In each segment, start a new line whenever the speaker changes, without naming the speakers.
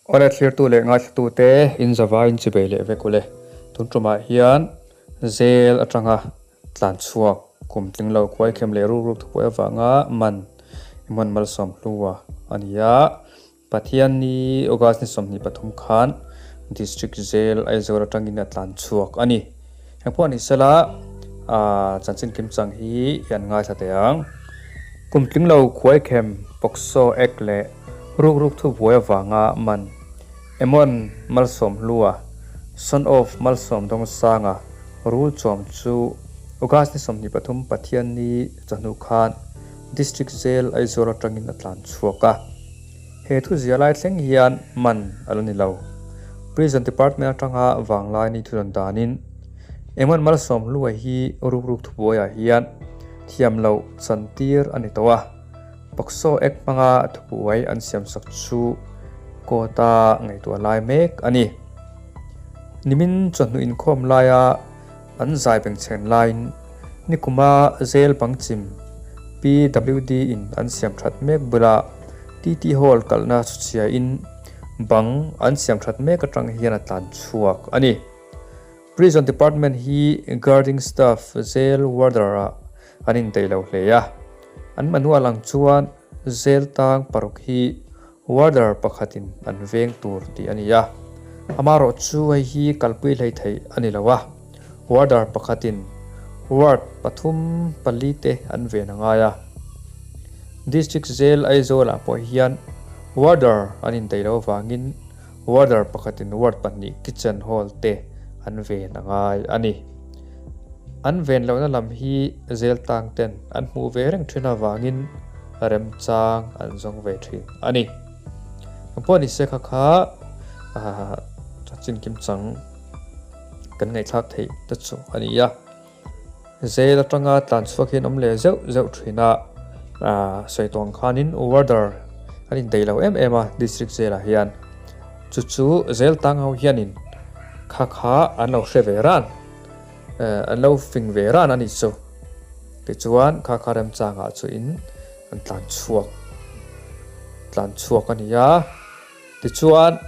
Awle thlirtu leh ngaithlatute in zavai in chibei leh vek ule. Tun tumah hian zel atanga tlan chhuak kum tling lo khuaikhem leh ruk ruk thupuai avanga man i hman malsawm hlua a ni a. Pathianni August ni 23 khan District Jail Aizawl atangin a tlan chhuak a ni. Engpawh ni sela chanchin kimchang hi i an ngaithla teh ang. Kum tling lo khuaikhem POCSO Act leh ruk ruk thubuai avanga man Emon Malsawmhlua, son of Malsawm Dawngsanga rul chuam chu August ni 23 Pathianni chawhnu khan District Jail Aizawl atangin a tlan chhuak a. He thu zia lai thleng hian man a la ni lo. Prison Department atanga vanglai ni thudawn danin Engman Malsawm Hluai hi ruk ruk thubuaiah hian thiam loh chantir a ni tawh a. POCSO Act hmanga thubuai an siamsak chu court-a ngaihtuah lai mek a ni. Nimin chawhnu inkhawm laia An zai bengchhen laiin nikuma jail bangchim PWD in an siam that mek bula TT Hall kalhna chhuchhiain bang an siam that mek atang hian a tlan chhuak a ni. Prison Department hi guarding staff jail warder ah an indaih lo hle a, an manual ang chuan jail tang paruk hi Warder pakhatin an veng tur tih a ni a, amaherawh chu hei hi kalpui hlei theih a ni lo a, warder pakhatin ward pathum pali te an ven a ngai a. District Jail Aizawl-ah pawh hian warder an indaih loh avangin warder pakhatin ward pahnih kitchen hall te an ven a ngai a ni. An ven lohna lam hi zel tang ten an hmuh ve reng thin avangin remchang an zawng ve thin a ni. Engpawh ni se kha kha chanchin kimchang kan ngaihthlak theih te chu a ni a. Zel atanga tlan chhuak hian awm leh zeuh zeuh thin a, sawi tawh ang khanin warder an indaih lo em em a district jail ah hian. Chu chu zel tang ho hianin kha kha an lo hre ve ran. An lo fing ve ran a nih chu. Tichuan kha kha remchangah chu in an tlan chhuak tlan chhuak a ni a. Tichuan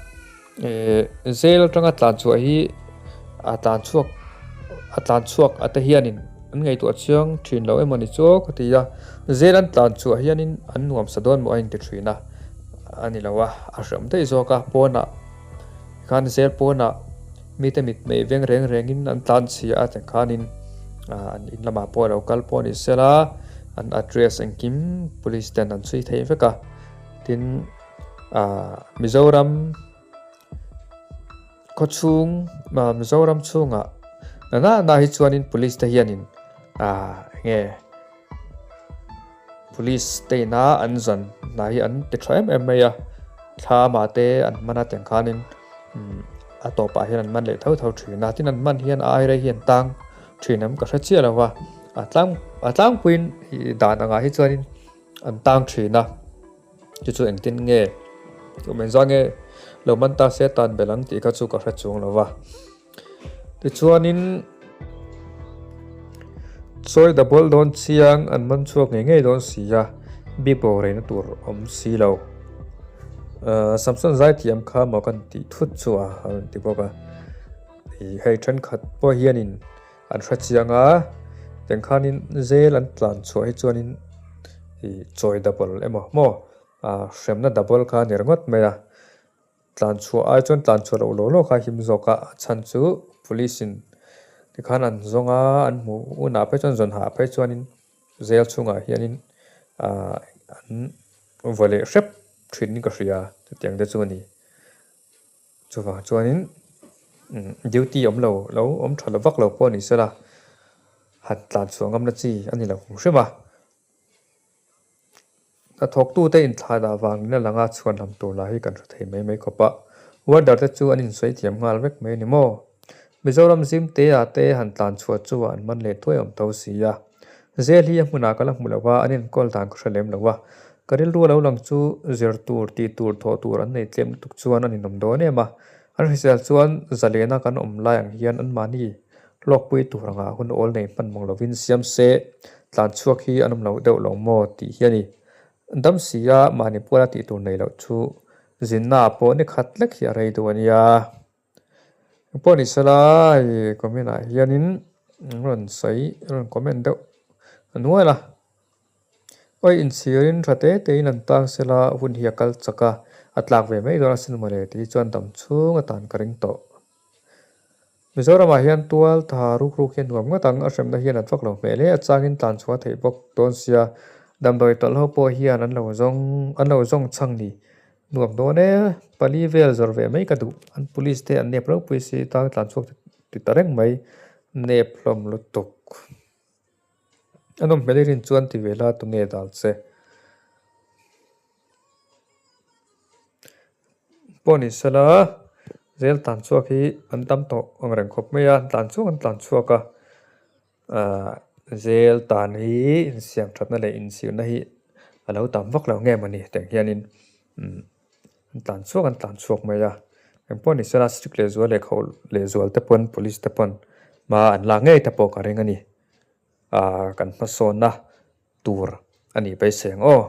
jail atanga tlan chhuah hi a tlan chhuak a tlan chhuak a te hianin an ngaihtuah chiang thin lo emaw ni chu ka ti a. Jail an tlan chhuah hianin an nuamsa dawn maw a inti thin a, a ni lo a, a hreawm daih zawk a pawnah khan jail pawnah. Mite mitmei veng reng rengin an tlan chhia a tikhanin an in lamah pawh a lo kal pawh a ni sela an address engkim police ten an chhui thei vek a tin ah Mizoram khawchhung ah Mizoram chhungah nana na hi chuanin police te hianin ah enge. Police te ina an zan hna hi an ti tha em em mai a, thla amah te an hman a tiang khanin a tawpah hian an man leh tho tho thin a, tin an hman hian a airei hi an tang thin em ka hre chiah lo va, a tlang a tlangpuiin dan angah hi chuanin an tang thin a, chu chu engtin nge kum engzah nge lo man ta se tan belh ang tih kha chu ka hre chuang lo va. Tichuanin chawi double dawn chiang an man chhuak ngei ngei dawn si a, bik bo reina tur awm si lo. Samson zaithiam kha maw kan tih thut chu a a rawn ti bawk a. Hei thenkhat pawh hianin an hre chiang a, tiang khanin zel an tlan chhuah hi chuanin chawi double emaw maw hremna double kha a ni ringawt mai a. Tlan chhuah ai chuan tlan chhuah loh law law kha him zawk a, a chhan chu police in tikhan an zawng a, an hmuh hunah phei chuan zawn hah phei chuanin jail chhungah hianin ahh an vaw leh hrep thin in ka hria chutiang te chu a ni. Chuvang chuanin duty awm lo lo awm tha lo vak lo pawh ni sela han tlan chhuah ngamna chi a ni lo hrim a. Hnathawktute inthlahdah vangin a langa chhuanlam tur lah hi kan hre thei mai mai khawp a, warder te chu an insawi thiam nghal vek mai a ni maw? Mizoram zimtea te han tlan chhuah chu an man leh thuai awm tho si a, zel hi a hmunah ka la hmu lo a, an enkawl dan ka hre lem lo a, ka rilru a lo lang chu zir tur, tih tur, thawh tur an nei tlem lutuk chuan an inawm dawn em a, an hrisel chuan zalena kan awm lai ang hian anmahni Hlawkpui tur anga hun awl nei hman mawng lovin siam se, tlan chhuak hi an awm lo deuh lo maw tih hi a ni. Dam si a mahni puala tih tur nei loh chu Zinna ah pawh ni khat lek hi a rei duh a nia. Engpawh ni sela hei comment ah hianin an rawn sawi an rawn comment deuh a nual a. Awi inchhirin tha te te in an tang sela hun hi a kal chak a, a tlak ve mai dawn asin mawle tih hi chuan dam chhung atan ka ring tawh. Mizoramah hian tual tha ruk ruk hi a nuam ngawt ang, a hremna hian an vak lo hmel hle, a changin tlan chhuah theih bawk dawn sia, damdawi tawlh ho pawh hian an lo zawng an lo zawng chhang ni. Nuam dawn e, pali vel zawrh ve mai ka duh, an police te an nep ropui si tang tlan chhuak ti ta reng mai, nep hlawm lutuk. A nawm hmel i rin chuan ti ve la tunge dal che. Pawh ni sela zel tlan chhuak hi an tam tawh ang reng khawp mai a, tlan chhuak an tlan chhuak a, ahh zel tan hi insiam thatna leh inchhirna hi a lo tam vak lo nge mawni tiang hianin umm an tlan chhuak an tlan chhuak mai a, engpawh ni sela strict lehzual leh khauh lehzual te pawn police te pawn hma an lak ngei te pawh ka ring a ni, ahh kan hmasawnna tur a nih beisei ang aw.